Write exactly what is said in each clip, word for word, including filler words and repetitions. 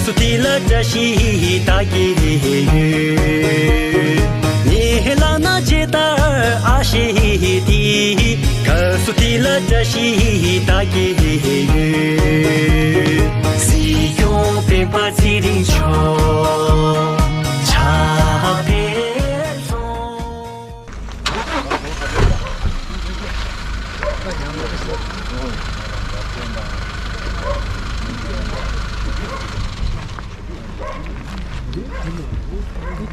སུ་དེ་ལ་བཀྲ་ཤིས་ད་གི་ཡོད། ངའི་ལག་ན་ཇི་ལྟར་ཨ་ཤེ་དེ། ག་སུ་དེ་ལ་བཀྲ་ཤིས་ད་གི་ཡོད། སྲིད་སྐྱོང་སྤེན་པ་ཚེ་རིང་མཆོག་ཕྱག་འཚལ་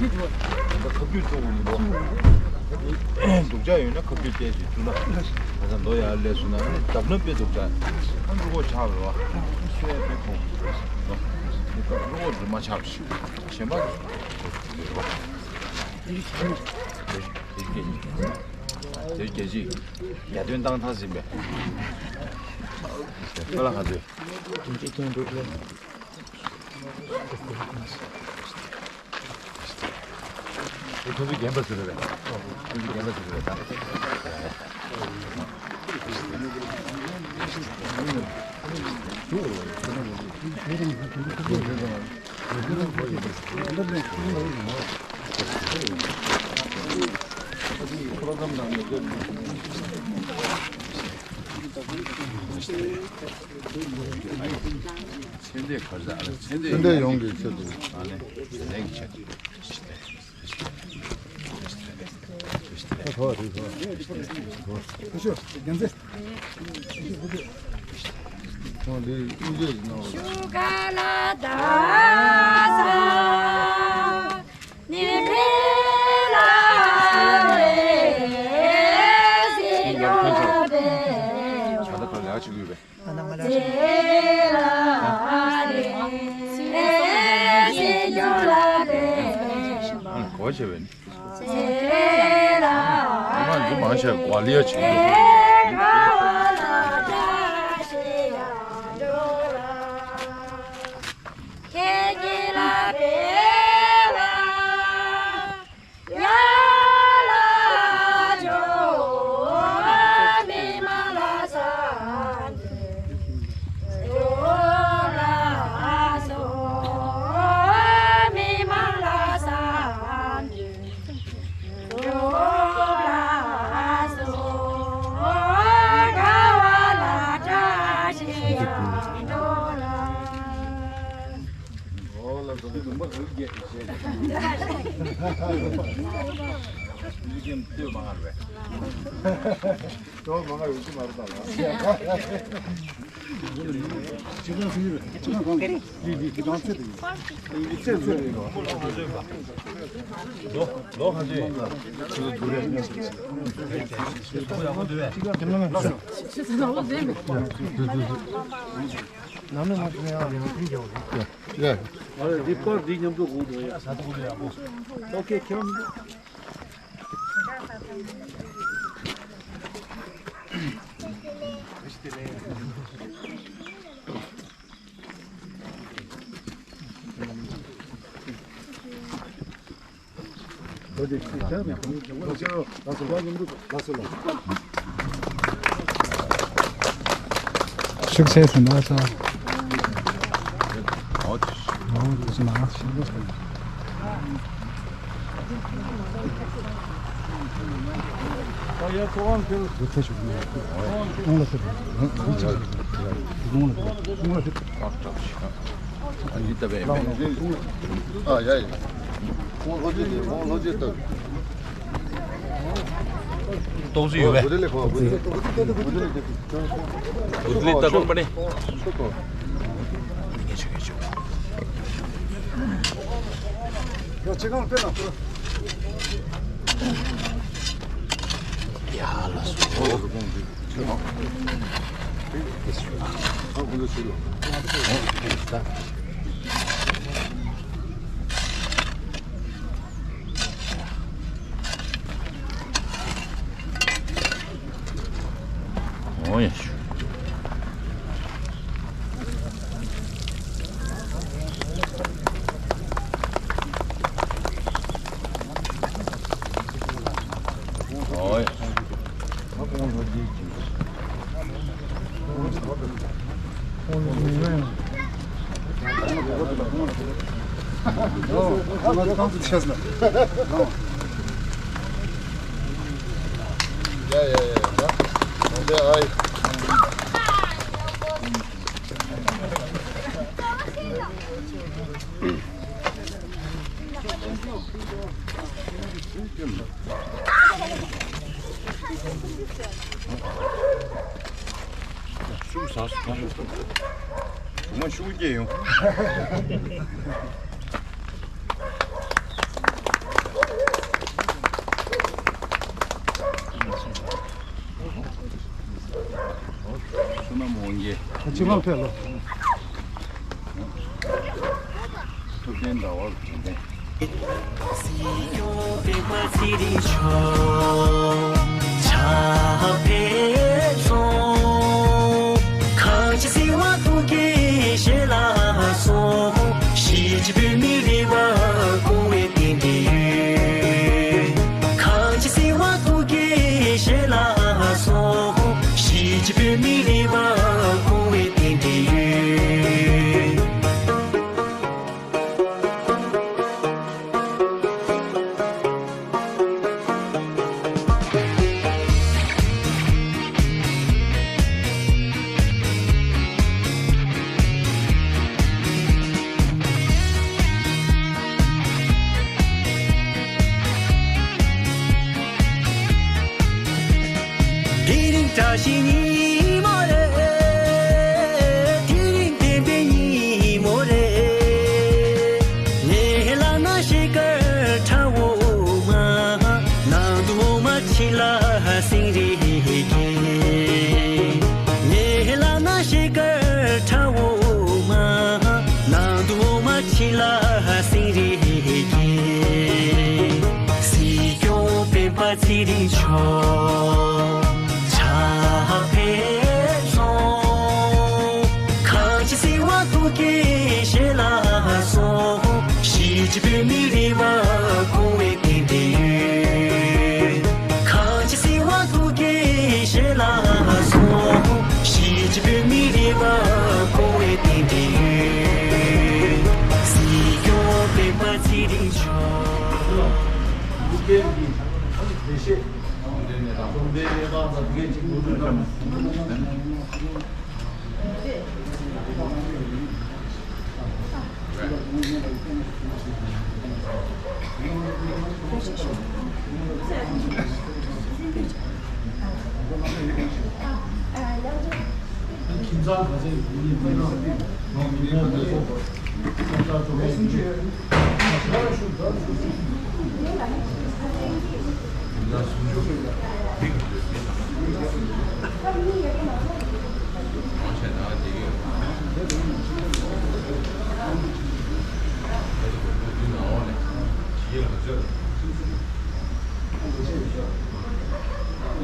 སོང་། ཁ་བརྒྱུད་གཏོང་གི་མི་འདུག་སྡུག་ཅག་ཡོད་ན་ཁ་བརྒྱུད་བལྟས་ཤིག་ཐུབ་ན། ཁ་སང་མདོ་ཡར་སླེབས་སོང་ན་ནི་བརྡབ་ན་དཔེ་སྡུག་ཅག་ཨ་འགྲོ་གོ་ཆགས་རེད་བ། སོས་དཔེ་ཁོག་འགྲོ་གོ་རྫུན་མ་ཆགས་ཤིག་གཞན་པ་དེ་རྒྱལ་གཅིག་རྒྱལ་དོན་བཏང་ཐག་ཟིན་པས། ཁ་ལག་ག་ཚོད། དེ་ཁོ་ཚོས་རྒན་པ་ཟེར་བས། ཁོ་ཚོས་རྒན་པ་ཟེར་བས་ད། ཚེ་འདས་ག་རེ་ཟ། ཚེ་འདས་ཚེ་འདས་ཡོངས་ཀྱི་ཆེད་དུ། ཨ་ནི་ཚེ་འདས་ཀྱི་ཆེད་དུ། ཨ་ཁོ་རེད་ཁོ། ཤོ་རྒྱན་རྩེ། ཁོང་འདི་དབུ་འབྱེད་ཀྱི་གནང་བ། ཤུ་ག་ལ་ད་ས་ནི་ཕེ་ལ་རེ་སི་ཡོ་བེ། ད་ལྟ་ཁོ་ལས་ཀ་བྱེད་ཀྱི་ཡོད་པས། གོ་ཆེ་བས་ནི། ཨ་མ་འདི་མང་ཆེ་གོ་ལི་ཡ་ཆེ་འདུག་ཨོ་ལ་དོ་དུ་མ་རུ་རྒྱས་ཞེས། ཡུལ་གྱམ་ལྟོས་མ་ངར་བས། ལྟོས་མ་ངར་ཡོད་ཀྱི་མ་རུ་དང་ལ། ཅི་གང་སྲིད་རེད། ཅི་གང་གང་རེད། ལི་ལི་ཀི་གང་ཚེ་རེད། ལི་ཚེ་ཚེ་རེད། ལོ་ལོ་ག་ཚོད། ཁོ་ཡག་པོ་འདུག་བས། ནམ་ནས་མ་བྱུང་ཡང་ཡང་ཐིག་རྒྱག་པ་རེད། ཡ། ཨ་རེ་འདི་པར་འདི་མཉམ་དུ་དགོས་འགྲོ་ཡ། ཨོ་ཁེ་ཁྱེད་རང་། Success in Lhasa. ཏོག་ཙམ་ཡོད་པས། འུ་ལི་ལྟ་གོང་པ་ནི། ཡ་ལ་སོ། འོ་ཡ་ཤུ། འོ་ཡ་ཤུ། ཡ་ཡ་ཡ་ཡ། འོ་དེ་ཨའི། ཤུགས་ཟ་སོང་། ངོ་མ་ཤུགས་སྐྱེས་ཡོང་། བསོད་ནམས་དབང་རྒྱལ། ཁྱེད་ཅི་མ་ཕེབས་ལོ། ཐུབ་བསྟན་ཟླ་བ་དྲན་རྟེན། སྲིད་སྐྱོང་སྤེན་པ་ཚེ་རིང་མཆོག་ཕྱག་འཚལ་ལོ། གང་ཅི་སྲིད་པ་ཐུགས་བསྐྱེད་བཞེས་ལ་སོགས། གཞིས་བྱེས་བོད་མི་རིགས་པ་སྐྱོང་བའི་རྟེན་འབྲེལ་ཡོད། གང་ཅི་སྲིད་པ་ཐུགས་བསྐྱེད་བཞེས་ལ་སོགས། གཞིས་བྱེས་བོད་མི་རིགས་པ་སྐྱོང་བའི་རྟེན་འབྲེལ་ཡོད། དེ་རིང་བཀྲ་ཤིས་ཉིན་མོ་རེད། དེ་རིང་བདེན་པའི་ཉིན་མོ་རེད། ངའི་ལག་ན་ཞལ་དཀར་ཁྲ་འོ་མ། ནང་དུ་འོ་མ་ཕྱི་ལ་སེང་རེ་སྐྱེས། ངའི་ལག་ན་ཞལ་དཀར་ཁྲ་འོ་མ། ནང་དུ་འོ་མ་ཕྱི་ལ་སེང་རེ་སྐྱེས། སྲིད་སྐྱོང་སྤེན་པ་ཚེ་རིང་མཆོག་ཕྱག་འཚལ་ལོ། གང་ཅི་སྲིད་པ་ཐུགས་བསྐྱེད་བཞེས་ལ་སོགས། གཞིས་བྱེས་བོད་མི་རིགས་པ་སྐྱོང་བའི་རྟེན་འབྲེལ་ཡོད། གང་ཅི་སྲིད་པ་ཐུགས་བསྐྱེད་བཞེས་ལ་སོགས། གཞིས་བྱེས་བོད་མི་རིགས་པ་སྐྱོང་བའི་རྟེན་འབྲེལ་ཡོད། སྲིད་སྐྱོང་སྤེན་པ་ཚེ་རིང་མཆོག་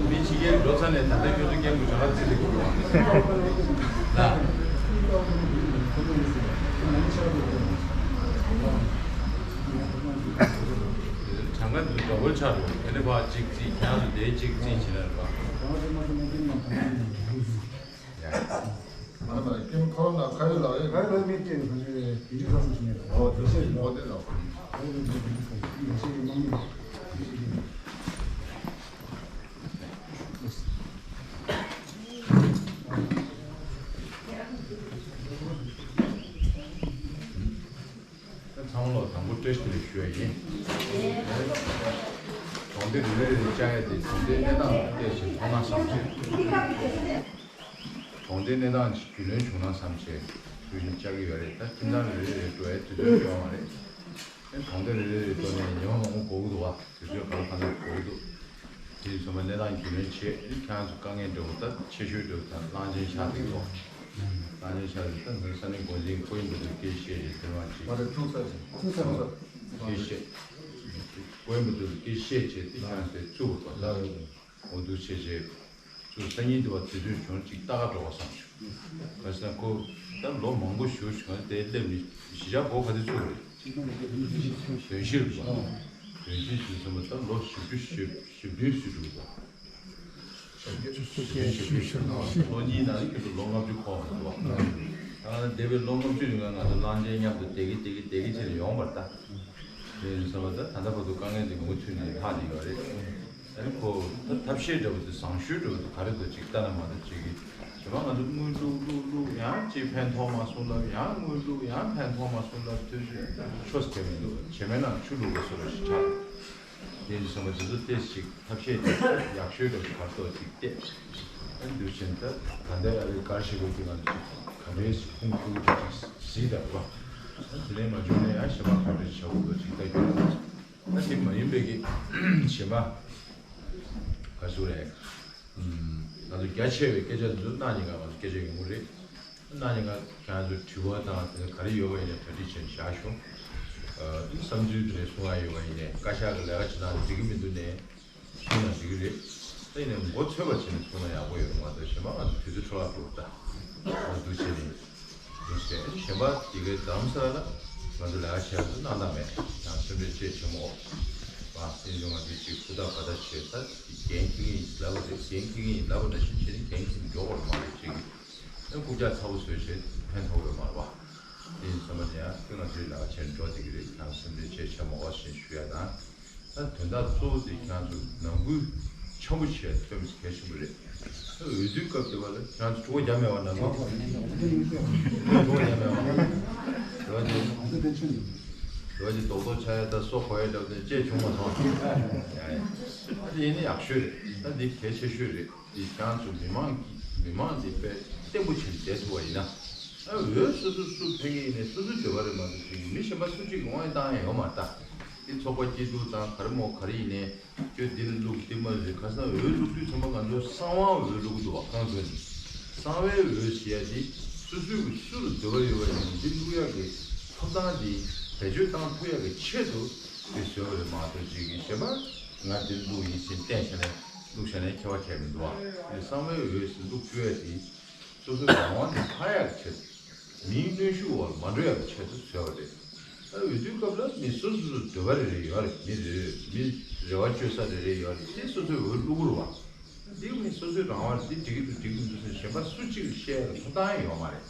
མི་ཕྱི་རྒྱལ་འགྲོ་ཚར་ནས་ད་ལྟ་ཁྱོད་ཚོ་སྐད་ངོ་བྱ་བ་རྩིས་རེད་དགོས་རེད་བ། ལ། གྲངས་ཀ་འདི་འདྲ་བོ་ཆགས་འགྲོ། དེ་ནས་ཕར་གཅིག་རྩིས། ཁྱེད་རང་ཚོ་དེ་གཅིག་རྩིས་བྱེད་ན་རེད་བ། ཡ། མ་ན་མ་ན་ཁྱེད་ཁོ་རང་ལ་ཁ་ཡོད་ལག་ཡོད། ཁ་ཡོད་ལག་མེད་ཅེས་ཁོ་ཚོས་ཡིན་གཅིག་ཁ་སང་ཞིག་ནས། ཨོ་དེ་ཤེས་ཨོ་དེ་ལགས། ཁ་ཡོད་ལག་མེད་ཅེས་ཁ་ཡོད་ལག་མེད་ཅེས་ཁ་ཡོད་ལག་མེད་ཅེས་ཁ་ཡོད་ལག་མེད་ཅེས། ཚང་མ་ལ་དང་པོ་བཀྲ་ཤིས་བདེ་ལེགས་ཞུ་ཡ་ཡིན། གྲོང་སྡེ་རེ་རེ་ནས་བཅར་ཡ་དེ་གྲོང་སྡེའི་གནས་སྟངས་ལ་བལྟས་ཤིང་མཐོང་སྣང་བསམ་བྱས། གྲོང་སྡེའི་གནས་སྟངས་ཅིག་རྒྱུས་ལོན་བྱུང་ན་བསམ་བྱས་དུས་ཡུན་བཅར་གྱི་ཡོད་རེད། ད་ཁྱིམ་ཚང་རེ་རེ་རེ་འགྲོ་ཡའི་དུས་ཚོད་ཡོད་མ་རེད། ཨེ་གྲོང་སྡེ་རེ་རེ་རེ་འགྲོ་ནས་ཉི་མ་མང་པོ་འགོར་གྱི་འདུག་བ། དུས་ཚོད་ག་ལ་ག་ལ་འགོར་གྱི་འདུག་དེ་ཚོ་མ་གནས་སྟངས་རྒྱུས་ལོན་བྱས། ཨེ་ཁྱེད་རང་ཚོ་དཀའ་ངལ་འདྲ་བོ་ད་ཆེ་ཤོས་འདྲ་བོ་ད་གླང་ཆེན་ཤག་དེ་ཚོ། གླང་ཆེན་ཤག་དེ་ད་ངའི་ས་གནས་འགོ་འཛིན་ཀོ་ཨིན་པ་ཏུར་སྐད་བཤད་རེད། དེ་མ་ཅིག་ཐུག་ས་ཅིག་ཐུག་ས་ཐུག་ས་སྐད་བཤད། ཀོ་ཨིན་པ་ཏུར་སྐད་བཤད་བྱས་ཏེ་ཁྱེད་རང་ཚོས་བཙུགས་པ་ད། འོ་འདུག་བྱས་བྱས། ཚུར་སང་ཉིན་འདི་བར་དུས་ཚོད་བྱུང་ཅིག་ལྟ་ག་འགྲོ་བ་བསམ་བྱུང་། ག་ཟེར་ན་ཁོ་ད་ལོ་མང་པོ་བཞུགས་བྱུང་། དེ་སླེབས་ནས་གཞིས་ཆགས་སྒོ་ག་དུས་ཚུགས་རེད། བདུན་ཕྱི་རེད་བ། བདུན་ཕྱི་བྱས་ཙང་མ་ད་ལོ་བཞི་བཅུ་ཞེ་བདུན་ཞིག་འགྲོ་གི་འདུག་བཞི་བཅུ་ཞེ་བདུན་ཞེ་བདུན་ཞེ་ལོ་གཉིས་ནང་ཁྱོད་ཚོ་ལོ་ལྔ་བཅུ་འཁོར་བ་འདུག་བ། ད་ང་འདས་པའི་ལོ་ལྔ་བཅུ་རིང་ལ་ང་ཚོ་གླང་ཆེན་མཉམ་དུ་བསྡད་ཀྱི་བསྡད་ཀྱི་བསྡད་ཀྱི་བྱས་ནས་ཡོང་བ་རེད་ད། དེ་ཡིན་ཙང་ད་ད་ལྟ་བར་དུ་དཀའ་ངལ་དེ་མུ་མཐུད་ནས་ལྷག་བསྡད་ཡོད་རེད། ཨ་ནི་ཁོ་ད་ཐབས་ཤེས་འདྲ་བོ་དེ་བཟང་ཤོས་འདྲ་བོ་དེ་ག་རེ་འདུག་ཅིག་ལྟ་ན་མ་གཏོགས་ཅིག་གི་ཞེ་པོ་ང་ཚོ་དངུལ་བླུག་བླུག་བླུག་ཡང་ཅིག་ཕན་ཐོགས་མ་སོང་ལབ། ཡང་དངུལ་བླུག་ཡང་ཕན་ཐོགས་མ་སོང་ལབ། དུས་ཚོད་ཆོ་ཟེར་མི་འདུག་བྱེ་མའི་ནང་ཆུ་བླུག་པ་བཟོ་འདྲ་ཞིག་ཆགས། དེ་ཡིན་ཙང་དེ་ཚོ་ཏོག་ཙམ་ཞིག་ཐབས་ཤེས་དེ་ཡག་ཤོས་འདྲ་ཞིག་ག་རེ་འདུག་ཅིག་བལྟས། ཨ་འདུག་བྱས་ན་ད་ད་ལྟ་ཨ་རི་གར་ཞིག་གི་ང་ཚོ་ག་འདྲའི་ཁུངས་འཁྱོལ་གྱི་ཅིག་གཟིགས་དང་པོ། ཨ་དེ་ནས་མ་བྱུང་ན་ཡང་གཞན་པ་ག་འདྲ་བྱ་དགོས་འདུག་ཅིག་ལྟ་རྒྱུ་རེད། ཨ་དེ་མ་ཡིན་པའི་གི་གཞན་པ་ག་ཚོད་རེད། ང་ཚོ་རྒྱ་ཆེ་བའི་སྐད་ཆ་འདི་ཚོ་གནངས་ཉིན་ཀ་ང་ཚོ་སྐད་ཆ་ཡོང་གི་རེད། གནངས་ཉིན་ཀ་ཁྱེད་རང་ཚོ་དྲི་བ་དང་དེ་ག་རེ་ཡོད་པ་ཡིན་ན་གྲ་སྒྲིག་བྱས་ནས་བཞག་ཤོག་ཨ་བསམ་ཚུལ་དེ་འདྲ་གསུང་ཡ་ཡོད་པ་ཡིན་ནའི་བཀའ་ཤག་གི་ལས་ཀ་བྱེད་སྟངས་དེ་འགྲིག་གི་མི་འདུག་ནའི་གསུང་ན་འགྲིག་གི་རེད། ད་ཡིན་ནའི་མགོ་ཚོད་པ་བྱས་ནས་གསུང་ན་ཡག་པོ་ཡོད་རེད་མ་གཏོགས་གཞན་པ་ང་ཚོ་དུས་ཚོད་འཕྲོ་བརླག་འགྲོ་གི་རེད་ད། ང་ཚོ་འདུག་བྱས་ནས་འདུག་བྱས་གཞན་པ་དེ་གའི་རྡ་རམ་ས་ལ་ང་ཚོ་ལས་ཀ་བྱས་ཚོ་གནང་སྟངས་མེད། ཡང་སེམས་ཁྲལ་ཅེས་བྱེད་མོ། ཨ་སེམས་ཆུང་ང་ཚོས་ཅིག་ཧུར་ཐག་བ་ཐག་བྱས་ད་འགན་འཁྱེར་གྱི་ཡིན་ལབ་པ་རེད། འགན་འཁྱེར་གྱི་ཡིན་ལབ་པ་ནང་བཞིན་བྱས་ནས་འགན་འཁྱེར་ནས་འགྲོ་དགོས་རེད་མ་རེད་ཅིག་ཨེ་རྐུབ་བཀྱག་ཚ་པོ་བཟོས་བྱས་ཕན་ཐོགས་ཡོད་མ་རེད་བ། དེ་ཡིན་ཙང་མ་ནས་ཡང་ཁྱོད་ང་ཚོའི་ལས་ཀ་བྱས་ནས་འགྲོ་བསྡད་ཀྱི་རེད། ཡང་སེམས་ཁྲལ་ཆེ་ཆེ་མ་དགོས་ཞེས་ཞུ་ཡ་དང་། ད་དོན་དག་གཙོ་བོ་དེ་ཁྱེད་ཚོ་ནང་ཁུལ་འཆམ་པོ་བྱས་ཐོན་གལ་ཆེན་པོ་རེད། ད་འོས་བསྡུའི་སྐབས་དེ་བ་ལ་ཁྱེད་ཚོ་གྲོད་ཁོག་རྒྱགས་མེད་བ། ནང་ཁུལ་གྲོད་ཁོག་རྒྱགས་མེད་བ། རེ་བ་ཅན་རེ་བ་ཅན་རྡོག་རྡོག་ཆགས་ཡ་ད་སོ་གོ་ཡ་འདྲ་བོ་དེ་ཅེས་བྱུང་མ་སོང་། ཡ་ཡ་ད་དེ་ཡིན་ན་ཡག་ཤོས་རེད། ད་འདི་གལ་ཆེ་ཤོས་རེད། འདི་ཁྱེད་ཚོ་མི་མང་གི་མི་མང་འདི་དཔེ་བརྟན་པོ་བྱས་བསྡད་ཐུབ་པ་ཡིན་ན། ཨ་འོས་སོ་སོ་སུ་ཕེབས་ཀྱི་ཡིན་ནའི་སོ་སོའི་འདོད་པ་རེད་མ་གཏོགས་ཅིག་མི་གཞན་པ་སུ་གཅིག་གི་དབང་ཡོད་བཏང་ཡ་ཡོད་མ་རེད་ད། འདི་ཚོགས་པ་སྐྱིད་སྡུག་དང་ག་རེ་མོ་ག་རེ་ཡིན་ནའི་ཁྱོད་འདི་ལ་བླུག་འདི་མ་རེད། ཁ་སང་འོས་བླུག་དུས་ཚང་མ་ང་ཚོ་གསང་བའི་འོས་བླུག་གི་འདུག་བ། གང་དགོས་ནས་གསང་བའི་འོས་ཟེར་ཡ་འདི་སོ་སོའི་གི་སུ་ལ་འདོད་པ་ཡོད་པ་ཡིན་ནའི་འདི་བླུག་ཡ་གི་ཐོབ་ཐང་འདི་བེད་སྤྱོད་བཏང་ཐུབ་ཡ་གི་ཆེད་དུ་འདི་བཟོས་པ་རེད་མ་གཏོགས་ཅིག་གི་གཞན་པ་ང་འདི་བླུག་ཡིན་ཟེར་བསྟན་བྱས་ནས་བླུག་བྱས་ནས་ཁྱད་པར་གང་ཡང་མི་འདུག་བ། འདི་གསང་བའི་འོས་ཟེར་བླུག་བཅུག་ཡ་འདི། སོ་སོའི་རང་དབང་དེ་འཕར་ཡག་ཆེད། མིའི་གནོན་ཤུགས་འོག་ལ་མ་འགྲོ་ཡག་ཆེད་དུ་བཟོས་པ་རེད། ད་འོས་བསྡུའི་སྐབས་ལ་མི་སོ་སོ་སོ་འདོད་པ་རེ་རེ་ཡོད་རེད། མི་རེ་རེ་མི་རེ་བ་བཅོལ་ས་རེ་རེ་ཡོད་རེད། དེ་སོ་སོའི་འོས་བླུག་དགོས་རེད་བ། འདི་མི་སོ་སོའི་རང་དབང་རེད། འདི་འགྲིག་གི་འདུག་འགྲིག་གི་མི་འདུག་ཟེར་གཞན་པ་སུ་གཅིག་ལ་བཤད་ཡག་ལ་ཐོབ་ཐང་ཡང་ཡོད་མ་རེད།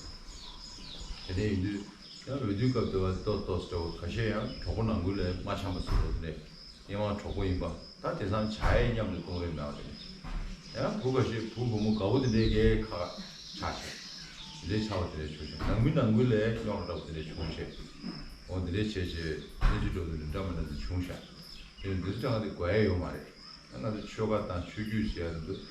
དེ་འདྲ་ཡིན་དུས་ཡང་འོས་བསྡུའི་སྐབས་དེ་བ་ཏོག་ཏོག་ཙམ་འདྲ་བོ་ཁ་ཤས་ཡང་གྲོགས་པོ་ནང་ཁུལ་ལ་མ་འཆམ་པ་ཟེར་བ་དེ་འདྲ། སྙན་མང་གྲོགས་པོ་ཡིན་པ། ད་དེང་སང་བྱ་ཡས་མཉམ་དུ་གཏོང་རེས་མེད་པ་རེད། ཡང་བུ་ཁ་ཤས་བུ་བུ་མོ་དགའ་བོ་དེ་འདྲའི་གའི་ཁ་ཆགས་བྱས། དེ་འདྲའི་ཆགས་པ་དེ་འདྲའི་བྱུང་བྱུང་། ནང་མི་ནང་ཁུལ་ལས་རྙོག་དྲ་འདྲ་བོ་དེ་འདྲའི་བྱུང་བྱས། འོ་དེ་འདྲའི་བྱས་བྱས་གནས་ཚུལ་འགྲོ་དུས་འདྲ་མི་འདྲ་དེ་བྱུང་ཤག་དེ་འདི་ཚོ་ཀྱང་དེ་དགོས་ཡ་ཡོད་མ་རེད། ད་ང་ཚོ་ཆོལ་ཁ་དང་ཆོས་བརྒྱུད་ཟེར་ཡ་དེ་ཚོ་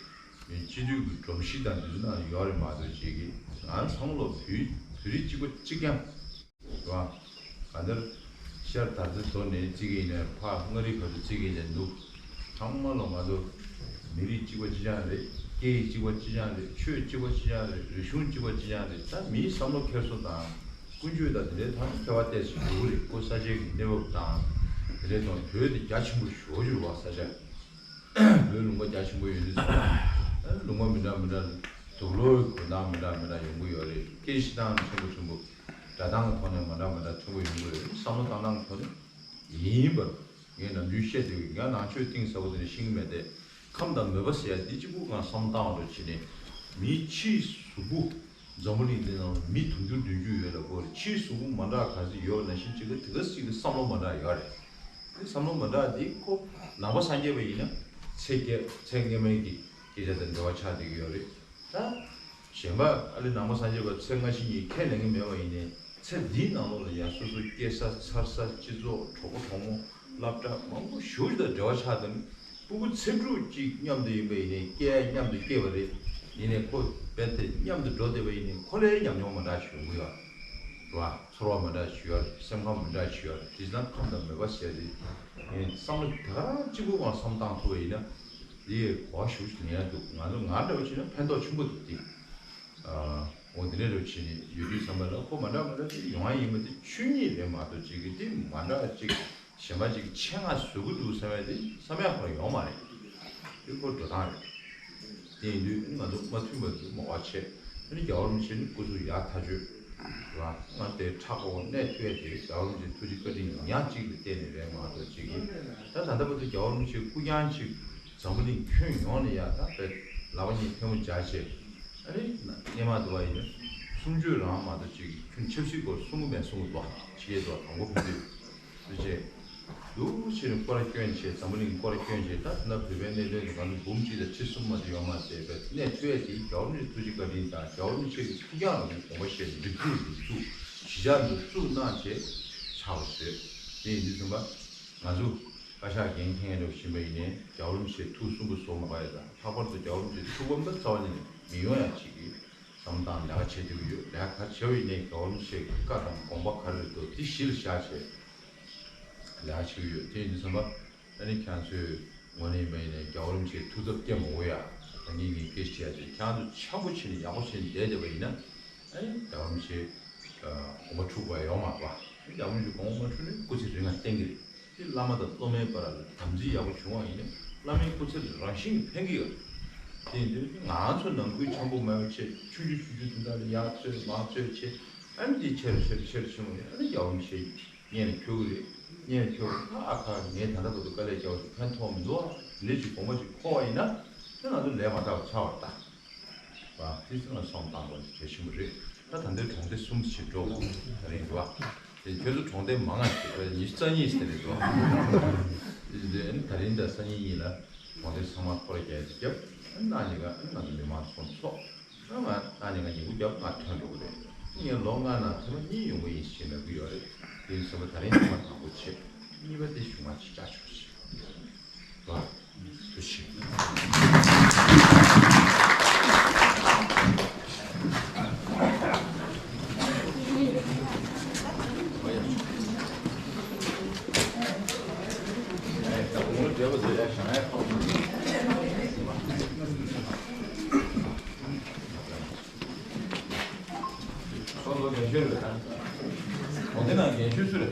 མི་སྤྱི་འཐུས་ཀྱི་སྒྲོམ་གཞི་དང་འདི་ཚོ་ནང་ཡོད་རེད་མ་གཏོགས་ཅིག་གི་ང་ཚང་མ་ལོ་བོད་བོད་རིགས་གཅིག་པ་གཅིག་རྐྱང་། རེད་བ། གང་ལྟར་ཤར་དར་རྩེ་མདོ་ནས་བརྩི་གི་ཡིན་ནའི་ཕར་མངའ་རིས་བར་དུ་བརྩི་གི་ཡིན་ནའི་འདུག་ཚང་མ་ལོ་ང་ཚོ་མི་རིགས་གཅིག་པ་གཅིག་རྐྱང་རེད། སྐད་ཡིག་གཅིག་པ་གཅིག་རྐྱང་རེད། ཆོས་གཅིག་པ་གཅིག་རྐྱང་རེད། རིག་གཞུང་གཅིག་པ་གཅིག་རྐྱང་རེད། ད་མིའི་བསམ་བློ་འཁྱེར་སོ་དང་ཀུན་སྤྱོད་དང་དེ་འདྲའི་ཐོག་ནས་ཁྱད་པར་ཏོག་ཙམ་ཡོད་རེད། ཁོ་ས་ཆའི་གི་གནས་བབ་དང་དེ་འདྲའི་ཐོག་བོད་དེ་རྒྱ་ཆེན་པོ་ཞེ་པོ་ཅིག་རེད་བ། ས་ཆ་བོད་ལུང་པ་རྒྱ་ཆེན་པོ་ཡོད་དུས་ཙང་ལུང་པ་མི་འདྲ་མི་འདྲ་དུག་ལོག་གི་གོ་ནང་མི་འདྲ་མི་འདྲ་ཡོང་གི་ཡོད་རེད། སྐད་བཤད་སྟངས་ཕྲན་བུ་ཕྲན་བུ། སྒྲ་གདངས་ཀྱི་ཐོག་ནས་མ་འདྲ་མ་འདྲ་མཐོན་པོ་ཡོང་གི་རེད། བསམ་བློ་བཏང་སྟངས་ཀྱི་ཐོག་ནས་ཡིན་པར་ངས་ནམ་རྒྱུན་བཤད་བསྡད་ཡོད། ང་ནང་ཆོས་གཏིང་ཟབ་པོ་དེ་འདྲ་ཤེས་ཀྱི་མེད་དེ། ཁམས་དང་མོས་པ་ཟེར་ཡ་འདི་གཅིག་པུ་ང་བསམ་བློ་བཏང་བ་འདྲ་བྱས་ནས་མིའི་ཕྱིའི་གཟུགས་པོ། འཛམ་བུ་གླིང་འདི་ནང་ལ་མི་དུང་ཕྱུར་བདུན་ཅུ་ཡོད་ལ་སྐོར་ཕྱིའི་གཟུགས་པོ་མ་འདྲ་ག་ཚོད་ཡོད་ནང་བཞིན་གཅིག་གི་དེ་ག་ཅིག་གི་བསམ་བློ་མ་འདྲ་ཡོད་རེད། དེ་བསམ་བློ་མ་འདྲ་འདི་ཁོ་ནང་པ་སངས་རྒྱས་པ་ཡིན་ན་ཚེ་བརྒྱད་ཚེ་སྔ་མའི་གི་སྐད་ཆ་དང་འབྲེལ་བ་ཆགས་བསྡད་ཀྱི་ཡོད་རེད། ད་གཞན་པ་ཨ་ལེ་ནང་པ་སངས་རྒྱས་པ་ཚེ་སྔ་ཕྱི་གཉིས་ཁས་ལེན་གྱི་མེད་པ་ཡིན་ནའི་ཚེ་འདིའི་ནང་ལོགས་ལ་ཡང་སོ་སོ་སྐྱེས་ས་འཚར་ས་སྤྱི་ཚོགས་གྲོགས་པོ་གྲོགས་མོ་སློབ་གྲྭ་མང་པོ་ཞེ་པོ་ཅིག་དང་འབྲེལ་བ་ཆགས་དང་། སྤུ་གུ་ཚེ་དྲུག་ཅིག་མཉམ་དུ་ཡིན་པ་ཡིན་ནའི་སྐྱེ་ཡ་མཉམ་དུ་སྐྱེས་པ་རེད། ཡིན་ནའི་ཁོ་བན་དེ་མཉམ་དུ་འགྲོ་བསྡད་པ་ཡིན་ནའི་ཁོ་ལའི་ཉམས་མྱོང་མི་འདྲ་ཞིག་ཡོང་གི་ཡོད་རེད་བ། ཚོར་བ་མི་འདྲ་ཞིག་ཡོད་རེད། སེམས་ཁམས་མི་འདྲ་ཞིག་ཡོད་རེད། དེ་ཙང་ཁམས་དང་མོས་པ་ཟེར་དེ་ངས་བསམ་བློ་དེ་ག་རང་གཅིག་པུ་གང་བསམ་བཏང་ཐུབ་པ་ཡིན་ན་དེ་གོ་བ་ཞེ་པོ་ཅིག་ལེན་ཡ་འདུག་ང་ཚོ་ང་འདྲ་བོ་བྱས་ན་ཕན་ཐོགས་ཆེན་པོ་འདུག་སྟེ། འོ་འདི་འདྲ་རེ་བྱས་ནས་ཡོད་དུས་ཙམ་པ་ལ་ཁོ་མ་འདྲ་མ་འདྲ་ཅིག་ཡོང་ཡ་ཡིན་པ་དེ་ཆོས་ཉིད་རེད་མ་གཏོགས་ཅིག་གི་དེ་མ་འདྲ་ཅིག་གཞན་པ་ཅིག་ཆེད་མངགས་བཟོ་གི་འདུག་བསམ་ཡ་དེ་བསམ་ཡ་ཁོ་རང་ཡོང་མ་རེད། དེ་ཁོ་འགྲོ་སྟངས་རེད། དེ་ཡིན་དུས་ང་ཚོ་མ་མཐུན་པ་ཚོ་མ་བ་བྱས། ཨ་ནི་རྒྱལ་བ་རིན་པོ་ཆེ་ནི་སྐུ་གཟུགས་ཡག་ཐག་ཆོད་ར། ང་དེ་ཁྲག་ཁོག་གནས་ཐུབ་ཡ་དེ་རྒྱལ་བ་རིན་པོ་ཆེ་ཐུགས་རྗེ་བཀའ་དྲིན་ཉག་གཅིག་ལ་བརྟེན་ནས་རེད་མ་གཏོགས་ཅིག་གི། ད་ད་ལྟ་བར་དུ་རྒྱལ་བ་རིན་པོ་ཆེ་སྐུ་རྐྱང་ཅིག་འཛམ་བུ་གླིང་ཁྱོན་ཡོངས་ལ་ཡ་ད་དཔེ་ལག་པ་གཉིས་ཐལ་མོ་སྦྱར་བྱས། ཨ་ནི་སྔས་མ་དུ་བ་ཡིན་ན་ གསུང་ཆོས་རང་མ་གཏོགས་ཅིག་ཁྱོན་ཆབ་སྲིད་སྐོར་གསུང་གི་མེད་གསུང་གི་འདུག་ཅེས་དང་དང་པོ་ཕུལ་དུས་སུ་བྱས། འདུག་ཕྱིར་སྐོར་སྐྱོན་བྱས། འཛམ་བུ་གླིང་སྐོར་སྐྱོན་བྱས། ད་ད་ལྟ་བོད་པའི་གནད་དོན་དེ་གང་དུ་འབུམ་གཅིག་དང་ཁྲི་གསུམ་མ་གཏོགས་ཡོད་མ་རེད་པས། གནས་འཕྲོད་ཡས་དེ་རྒྱལ་བ་རིན་པོ་ཆེའི་ཐུགས་རྗེ་བཀའ་དྲིན་དང་རྒྱལ་བ་རིན་པོ་ཆེ་གི་ཐུགས་ཀྱང་ལ་ནས་དགོངས་པ་བཞེས་ནས་སྒྲིག་འཛུགས་འདི་བཙུགས། གཞིས་ཆགས་འདི་བཙུགས་གནང་བྱས་ཆགས་པ་བཟོས། དེ་ཡིན་དུས་ཙམ་པ་ང་ཚོ་བཀའ་ཤག་འགན་འཁྱེར་མཁན་འདྲ་བོ་ཞིག་ཡིན་པ་ཡིན་ནའི་རྒྱལ་བ་རིན་པོ་ཆེའི་ཐུགས་གསོན་པོ་བཟོ་མ་དགོས་ཡ་དང་། ལྷག་པར་དུ་རྒྱལ་བ་རིན་པོ་ཆེའི་ཐུགས་ཕམ་ད་རྩ་བ་ཉིད་ནས་མི་ཡོང་ཡ་ཅིག་གི་བསམ་བློ་བཏང་ལས་ཀ་བྱེད་བསྡད་ཀྱི་ཡོད། ལས་ཀ་ག་རེ་བྱས་པ་ཡིན་ནའི་རྒྱལ་བ་རིན་པོ་ཆེའི་བཀའ་དང་དགོངས་པ་ག་རེ་རེད་འདུག་དེ་གཞི་ལ་བཞག་བྱས་ལས་ཀ་བྱེད་ཀྱི་ཡོད། དེ་ཡིན་དུས་ཙམ་པ་ཨ་ནི་ཁྱེད་ཚོའི་ངོས་ནས་ཡིན་པ་ཡིན་ནའི་རྒྱལ་བ་རིན་པོ་ཆེའི་ཐུགས་འཚབ་སྐྱེ་མ་དགོས་ཡ། ད་ངས་ངས་སྐད་ཆ་བཤད་ཡ་དེ་ཁྱེད་ཚོ་འཆམ་པོ་བྱས་ནས་ཡག་པོ་བྱས་ནས་བསྡད་བསྡད་པ་ཡིན་ན། ཨ་ནི་རྒྱལ་བ་རིན་པོ་ཆེ་དགོངས་པ་འཁྲུག་པ་ཡོང་མ་རེད་པ། རྒྱལ་བ་རིན་པོ་ཆེ་དགོངས་པ་མ་འཁྲུག་ནས་སྐུ་ཚེ་རིང་ང་བརྟན་གྱི་རེད། དེ་བླ་མ་དང་སློབ་མའི་བར་ལ་དམ་ཚིག་ཡག་པོ་བྱུང་བ་ཡིན་ན་བླ་མའི་སྐུ་ཚེ་རང་བཞིན་གྱིས་ཕན་གྱི་ཡོད་རེད། དེ་ཡིན་དུས་ང་ཚོ་ནང་ཁུལ་འཆམ་པོ་མེད་པ་བྱས། ཆུང་ཆུང་ཆུང་ཆུང་དེ་འདྲ་ལ་ཡར་རྩོད་མར་རྩོད་བྱས། ཨ་ནི་དེ་ཆེ་རུ་ཆེ་རུ་ཆེ་རུ་ཕྱིན་པ་ཡིན་ན། ཨ་ནི་རྒྱལ་བ་རིན་པོ་ཆེ་སྙན་ལ་འཁྱོག་གི་རེད། སྙན་ལ་འཁྱོག་གི་རེད། ཨ་ཁ་ངས་ད་ལྟ་བར་དུ་དཀའ་ལས་བརྒྱབ་པ་ཕན་ཐོགས་མི་འདུག་ཨ། འདི་འདྲ་ཅིག་དགོངས་པ་ཅིག་འཁོར་བ་ཡིན་ན། དེ་ང་ཚོ་ལས་མ་དྲག་པ་ཆགས་པ་རེད་ད། བ། དེ་ཚོ་ལ་སོང་བཏང་དགོས་གལ་ཆེན་པོ་རེད། ད་ད་ལྟའི་གྲོང་སྡེ་གསུམ་ཞིག་འགྲོ་དགོས་ད་རིང་འདུག་བ། དེ་ཁྱོད་ཚོ་གྲོང་སྡེ་མང་ང་ཞིག་ཉི་ཤུ་རྩ་གཉིས་ཞིག་དེ་རེད་འདུག་བ། དེ་དེ་ཨ་ནི་ད་རིང་དང་སང་ཉིན་གཉིས་ལ་གྲོང་སྡེ་ཚང་མ་སྐོར་རྒྱག་ཅིག་བརྒྱབ། ཨ་ནི་གནངས་ཉིན་ཀ་ཨ་ནི་ང་ཚོ་མི་མང་ཚོ་ཚོགས། ཨ་ནི་ང་གནངས་ཉིན་ཀ་ཉིན་གུང་རྒྱབ་ང་ཐོན་འགྲོ་གི་རེད། ངས་ལོ་ལྔ་ནང་ཐེངས་མ་གཉིས་ཡོང་གི་ཡིན་ཞེས་ལབ་ཀྱི་ཡོད་རེད། དེ་ཡིན་ཙང་ད་རིང་ཐེངས་མ་དང་པོ་བྱས། གཉིས་པ་དེ་གཞུག་མ་ཅིག་བཅར་ཆོག་ཞེས། ཁོང་ཚོ་རྒན་ཤོས་རེད། གྲོང་སྡེ་ནང་རྒན་ཤོས་སུ་རེད།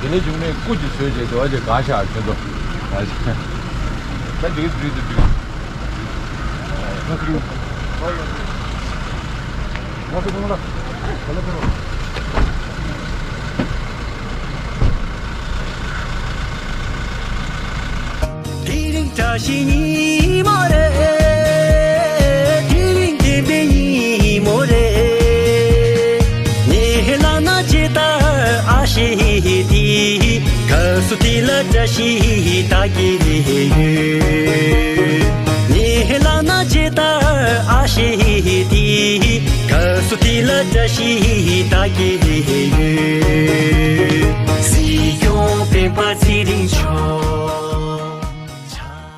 དེ་ལས་བྱུང་ནས་སྐུ་ཅིག་བཟོས་བྱས་དེ་བ་ཅིག་ག་ཤག་ཁྱོད་ཚོ། ད་འགྲིག་འགྲིག་འདུག་འགྲིག་དེ་རིང་བཀྲ་ཤིས་ཉིན་མོ་རེད། དེ་རིང་བདེན་པའི་ཉིན་མོ་རེད། ངའི་ལག་ན་ཇི་ལྟར་ཨ་ཤེ་དེ། སྐབས་སུ་དེ་ལ་བཀྲ་ཤིས་ད་གྱེས་ཡོད། ངའི་ལག་ན་ཇི་ལྟར་ཨ་ཤེ་དེ། སྐབས་སུ་དེ་ལ་བཀྲ་ཤིས་ད་གྱེས་